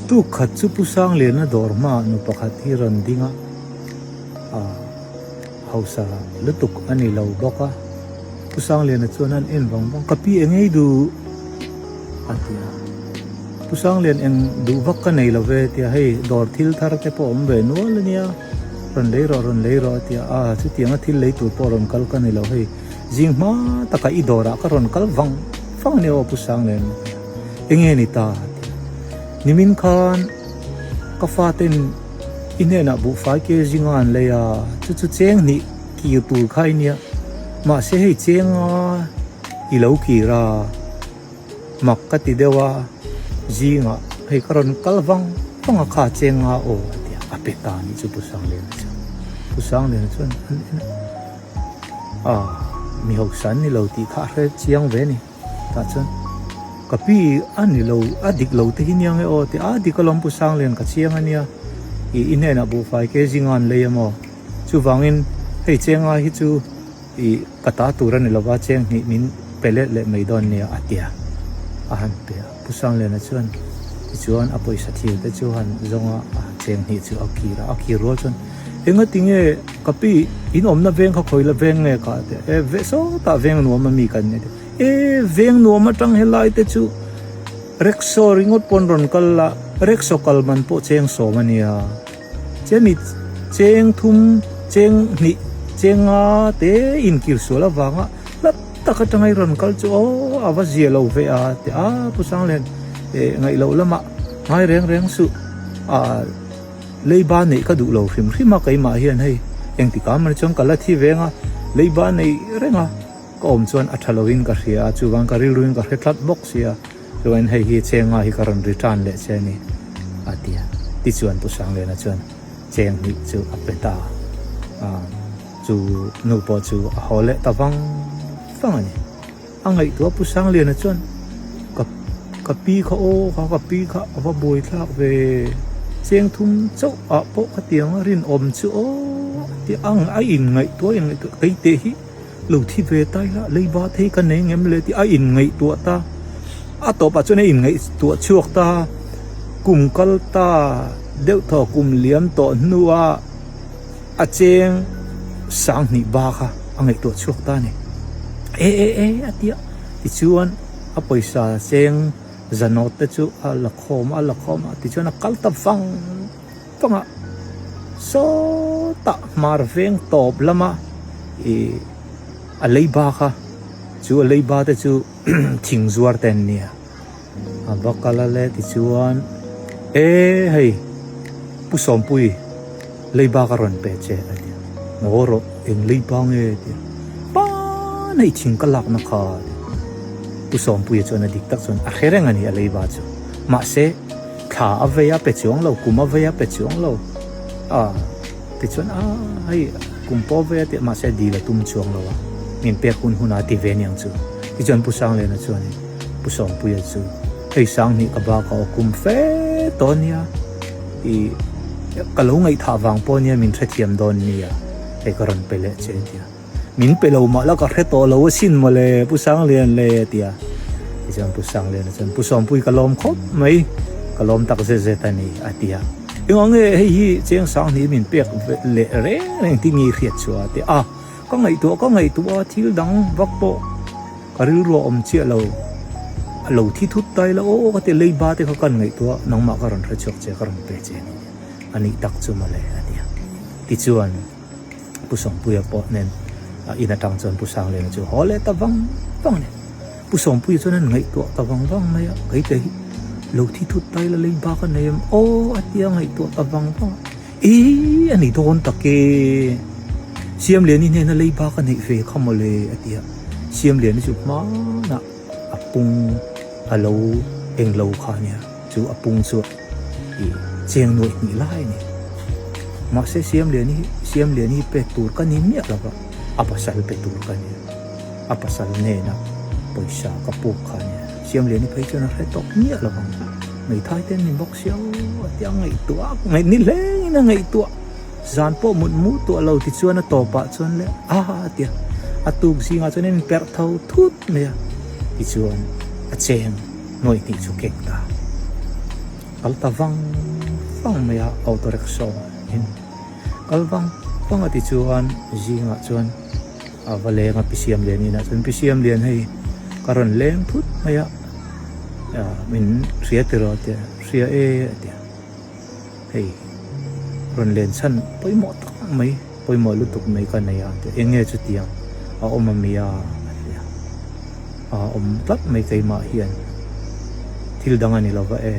Tuk khat chu Pu Sangliana dawr hmaah nu pakhat hi rawn ding a, ah hausa lutuk a ni lo bawk a. Pu Sangliana chuan an en vang vang, Ka pi eng ei duh? a ti a. Pu Sanglian eng duh vak ka nei lo ve a ti a, hei dawr thil thar te pawh a awm ve nual a nia, rawn lei rawh rawn lei rawh a ti a, ah chutianga thil lei tur pawh rawn kal ka ni lo hei. Zing hma taka i dawrah ka rawn kal vang vang a nia aw Pu Sanglian enge ni ta a ti a. Nimin khan ka faten i hnenah buhfai ke zinga an lei a, chu chu cheng hnih kir tur kha i nia, mahse hei chenga i lo kir a, mak ka ti deuh a, zingah hei ka rawn kal vang vang a kha chenga aw a ti a, a pe ta a nih chu Pu Sangliana chuan. Pu Sangliana chuan an en a. A, mi hausa an ni lo tih kha a hre chiang ve a ni. Tah chuan, Ka pi a ni lo, a dik lo te hi nia nge aw tih a dik alawm Pu Sanglian ka chiang a nia. I i hnenah buhfai ke zinga an lei a maw? Chuvangin hei chenga hi chu i ka ta tur a ni lova cheng hnih min pe let leh mai dawn nia a ti a, a han pe a. Pu Sangliana chuan tichuan a pawisa thil te chu han zawng a, a cheng hnih chu a kir a, a kir rual chuan Engati nge ka pi in awmna veng kha khawi la veng nge ka ti a, e ve sawtah veng nuam a mi kan ni a ti a, e veng nuam atang helai te chu rickshaw ringawt pawn rawn kal la, rickshaw kal man pawh cheng sawm a nia, chemi cheng thum cheng hnih cheng nga te inkir sual avanga hlat tak atanga i rawn kal chu aw a va zia lo ve a ti a, Pu Sanglian eh ngaih loh lamah ngai reng reng suh a leiba neih ka duh lo hrim hrim a keimah hian hei engtikah mah chuan ka la thi veng a leiba neih reng a ka awm chuan a tha loin ka hria a chuvang ka rilruin ka hre tlat bawk sia chuan hei hi chenga hi ka rawn return leh che a ni a ti a tichuan Pu Sangliana chuan cheng hnih chu a pe ta a. Chu nu pawh chu a haw leh ta vang vang a ni. A ngaihtuah Pu Sangliana chuan, Ka ka pi kha aw kha ka pi kha a va buai thlak ve, cheng thum chauh ah pawh ka ti ang a rinawm chu aw a ti ang a inngaihtuah inngaihtuah kei teh hi lo thi ve ta ila leiba thei ka nei ngem le tih a inngaihtuah ta. A tawpah chuan a inngaihtuah chhuak ta, kum kal ta deuh thaw kum liam tawh hnuah, A cheng sang hnih ba kha a ngaihtuah chhuak ta a ni. E e e a ti a, tichuan a pawisa cheng zanawt te chu a la khawm a, a la khawm a, tichuan a kal ta vang vang a, sawtah hmar veng tawp lama ih a leiba kha chu a leiba te chu thing zuar te an nia. A va kal a le tichuan e hei Pu Sawmpui leiba ka rawn pe che a ti a, ngaw rawh eng leiba nge a ti a, pa nei thing ka lakna kha a ti a, Pu Sawmpuia chuan a dik tak chuan a hre reng a ni a leiba chu, mahse thla a vei a pe chuang lo, kum a vei a pe chuang lo a tichuan a hei kum pawh a vei a ti a, mahse dil a tum chuang lo a, min pek hun hun a ti ve aniang chu, tichuan Pu Sangliana chuanin. Pu Sawmpuia chu hei Sanghnih ka bak a aw kum fe tawh ania i ka lo ngaihthah vang pawh ania min hrethiam dawn nia hei ka rawn pe leh che tia min pe lo mah la ka hre tawh lo asin mawle Pu Sanglian le tia tichuan Pu Sangliana chuan Pu Sawmpui ka lawm khawp mai ka lawm tak zet zet a ni a ti a engah nge hei hi cheng Sanghnih min pek leh reng reng tih nge i hriat chhuah a ti a ka ngaihtuah ka ngaihtuah a thil dang vak pawh Ka rilru a awm chiah lo, a lo thi thut ta ila aw ka ti leiba te kha kan ngaihtuah nangmah ka rawn hre chhuak che ka rawn pe che a ni a nih tak chu mawle a ti a. Tichuan Pu Sawmpuia pawh nen in atang chuan Pu Sangliana chu haw leh ta vang vang a ni. Pu Sawmpuia chuan an ngaihtuah ta vang vang mai a, keite hi lo thi thut ta ila leiba ka nei em aw a ti a ngaihtuah ta vang vang a. Ih, a ni dawn tak e. Siamliani hnena leiba ka neih ve kha mawle, a ti a. Siamliani chu hmanah a pung a lo eng lo kha a nia, chu a pung chu ih cheng nuaih hnih lai a ni. Mahse Siamliani hi Siamliani hi pek tur ka ni miah lo va, a pasal pe tur ka nia. A pasal hnena pawisa ka puk kha a nia. Siamliani phei chuan a hre tawh miah lo vang. Hmeithai te an ni bawk sia aw a ti a ngaihtuah ngaih ni hlengin a ngaihtuah zan pawh mut mu tuah lo tichuan a tawpah chuan le a a ti a a tuk zingah chuan a inperh tho thut mai a tichuan a cheng nuaih hnih chu keng ta. Kal ta vang vang mai a auto rickshaw in kal vang vang a tichuan zingah chuan a va leng a Pisiam Lian inah chuan Pisiam Lian hei ka rawn leng thut mai a min hria tiraw a tia hria e a tia hei rawn len chhan pawimawh tak mai pawimawh lutuk mai ka nei a tia eng nge chutiang a awm a mi a a tia a awm tlat mai keimah hian thil dang a ni lo va e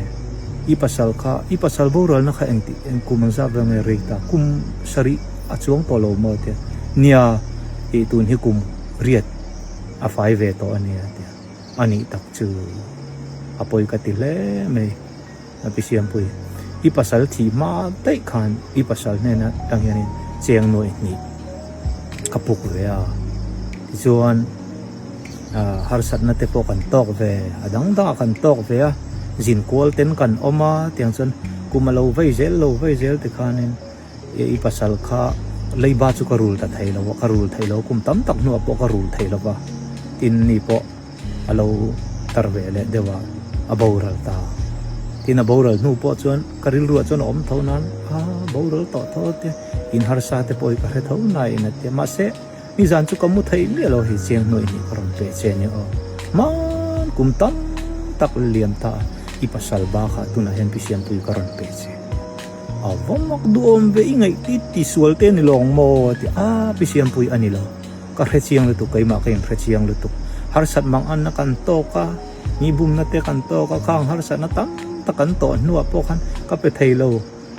i pasal kha i pasal boralna kha engti eng kum ang zat vel nge rei ta kum sarih a chuang tawh lo maw tia nia tih tun hi kum riat a fai ve tawh a nia tia a nih tak chu a pawi ka ti hle mai a pi Siampui i pasal thih hma daih khan i pasal hnena tang hianin cheng nuaih hnih ka puk ve a tichuan harsatna te pawh kan tawk ve a dang dangah kan tawk ve a zin kual ten kan awm a tiang chuan kum a lo vei zel lo vei zel tikhanin i pasal kha leiba chu ka rul ta thei lo a ka rul thei lo kum tam tak hnuah pawh ka rul thei lo va tin ni pawh a lo tar ve leh deuh a a boral ta tin a boral hnu pawh chuan ka rilruah chuan a awm tho nan a boral tawh tho te in harsa te pawh hi ka hre tho naiin a tia mahse nizan chu ka mu theih miah lo hei chiang hnuai nih ka rawn pe che nia aw hman kum tam tak liam ta a i pasal bakah tunah hian pi Siampui ka rawn pe che. A va mak duhawm ve i ngaih ti ti sual te a ni lawng maw a ti a pi Siampui a ni lo ka hre chiang lutuk keimah ka inhre chiang lutuk harsat mang anna kan tawk a mi bumna te kan tawk a khang harsatna tam tak kan tawh hnuah pawh khan ka pe thei lo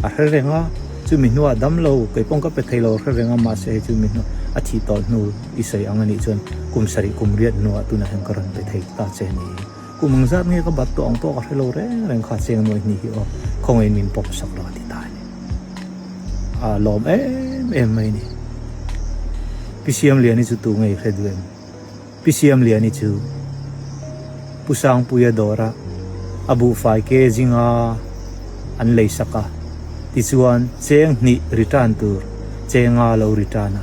a hre reng a chumi hnuah dam lo kei pawh ka pe thei lo a hre reng a mahse hei chumi hnuah a thih tawh hnu i sawi ang a nih chuan kum sarih kum riat hnuah tunah hian ka rawn pe thei ta che a ni. Kum ang zat nge ka bat tawh ang pawh ka hre lo reng reng kha cheng nuai hnih hi aw khawngaih min pawm sak lo a ti ta a ni. A lawm em em mai a ni. Pi Siamliani chu tu nge i hre duh em? Pi Siamliani chu Pu Sangpuia dawra a buhfai ke zinga an lei sak a, tichuan cheng hnih return tur chenga lo return a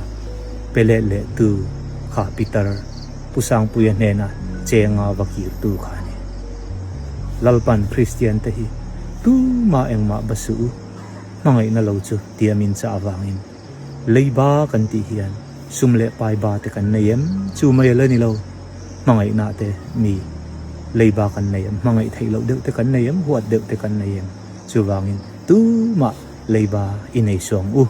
pe let leh tu kha Peter Pu Sangpuia hnena chenga va kirtu kha a ni. Lalpan Kristian te hi tumah engmah ba suh u, hmangaihna lo chu tia min chah avangin leiba kan tih hian sum leh pai ba te kan nei em? Chu mai a la ni lo, hmangaihna te mi leiba kan nei em? Hmangaih theih loh deuh te kan nei em? Huat deuh te kan nei em? Chuvangin tumah leiba i nei suang u.